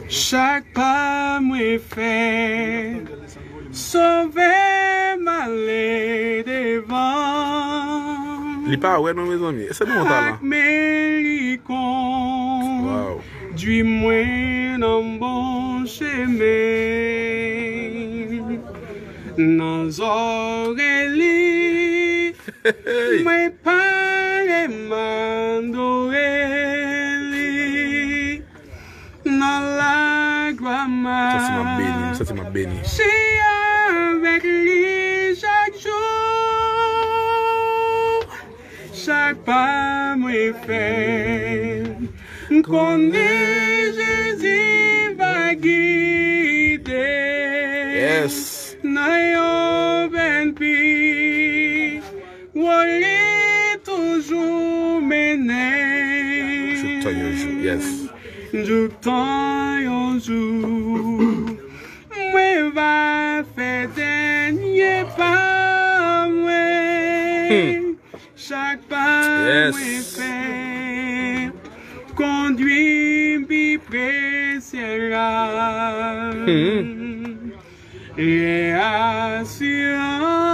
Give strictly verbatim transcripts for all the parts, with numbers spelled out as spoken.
Chak pa mwen fè, Sovè m ale devan. Li pa wè non, mezanmi. Se nou an talan. Ak men li kondui mwen nan bon chemen. Nan zòrèy li, mwen pare m adore li. Nan laglwa m ap beni, m santi m ap beni. Mache avèk li chak jou. Chak pa mwen fè, m konnen Jezi va gide. Nan yon pèn pi wo, li toujou mennen. Jouktan yon jou, yes. Jouktan yon jou, mwen va fè dènye pa mwen. Chak pa mwen fè, kondui m pi pre syèl la. Reasirans.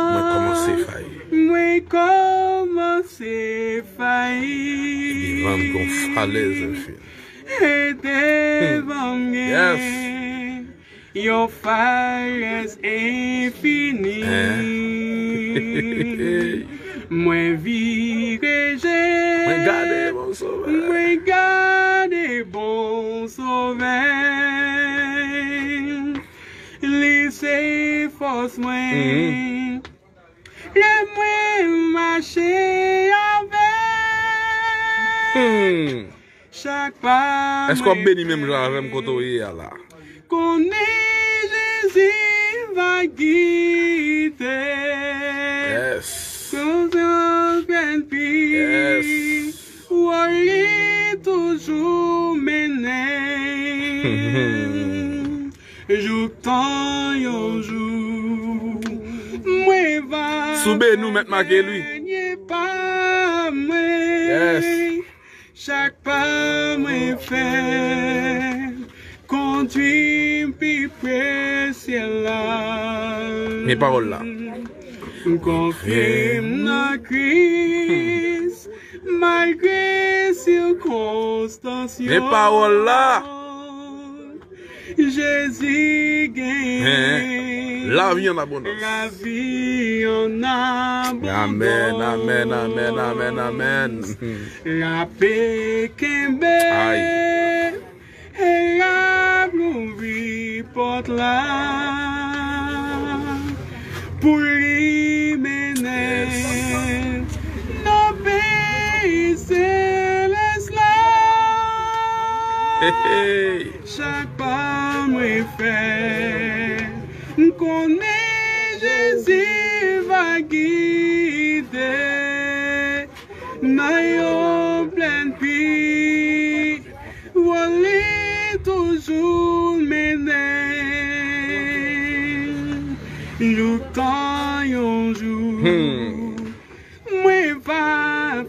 Mwen kòmanse fayi. Mwen kòmanse fayi. Devan m gon falèz enfini. E devan m gen yon falèz enfini. Mwen vire je. Mwen gade bon Sovè. Mwen gade bon Sovè. Li se fòs mwen. Lè mwen mache avè l. Chak pa mwen fè. Èske w ap beni menm jan avè m kote w ye a la? Konnen Jezi va gide. Yes. Kote w pèn pi. Yes. Wo, li toujou mennen. Jouktan yon jou, mwen va. Si w beni, w mèt make l, wi. Dènye pa mwen. Yes. Chak pa mwen fè, kondui m pi pre syèl la. Men pawòl la. M konfye m nan Kris, malgre sikonstans yo. Men pawòl la. Jezi genyen lavi an abondans. Lavi an abondans. Amèn, amèn, amèn, amèn, amèn. Lapè kenbe. Ay. E l ap louvri pòt la pou li mennen nan peyi selès la. Hey, hey. Chak pa mwen fè, m konnen Jezi va gide nan yon plèn pi wo, li toujou mennen. Jouktan yon jou, mwen va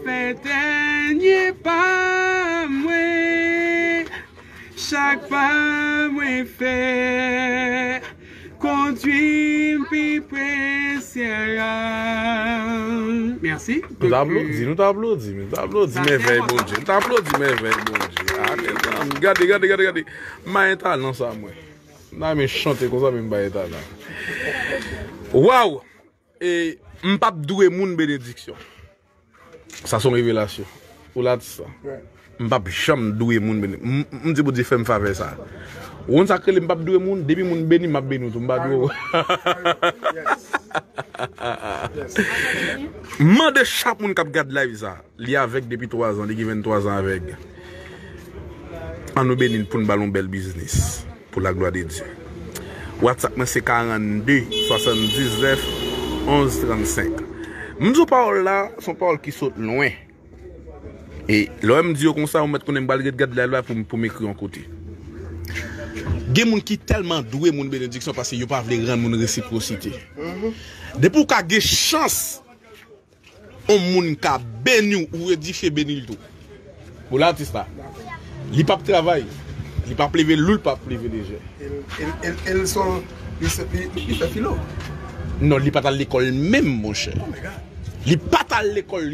fè dènye pa mwen. Chak pa mwen fè, kondui m pi pre syèl la. Mèsi. Nou ta aplodi, nou ta aplodi, nou ta aplodi mèvèy Bondye. Nou ta aplodi mèvèy Bondye. Ah, mezanmi, gade, gade, gade, gade. M pa gen talan sa, mwen. M ta renmen chante konsa, men m pa gen talan. Waw! E m p ap dwe moun benediksyon. Sa se yon revelasyon. Ou la di sa. M p ap janm dwe moun beni. M, m di Bondye fè m favè sa. Ou konn sa k rele m p ap dwe moun? Depi moun beni m, m ap beni w tou. M pa dwe w. M mande chak moun k ap gad live sa. Li avèg depi twa zan, li gen venntwa zan avèg. An nou beni l pou n ba l yon bèl biznis. Pou laglwa de Dye. WhatsApp mwen se karannde swasanndiznèf onz trannsenk. M di w pawòl la, se yon pawòl ki sot lwen. E lè w wè m di yo konsa, ou mèt konnen m pral ret gad live la pou m, pou m ekri yon kote. Gen moun ki tèlman dwe moun benediksyon paske yo pa vle rann moun resipwosite. Depi w ka gen chans yon moun ka beni w, ou edifye, beni l tou. Pou latis la. Li p ap travay. Li p ap leve lou, li p ap leve lejè. El, el, el, el son, li, se- li, li fè filo. Non, li pa t al lekòl menm, monchè. Oh my God. Li pa t al lekòl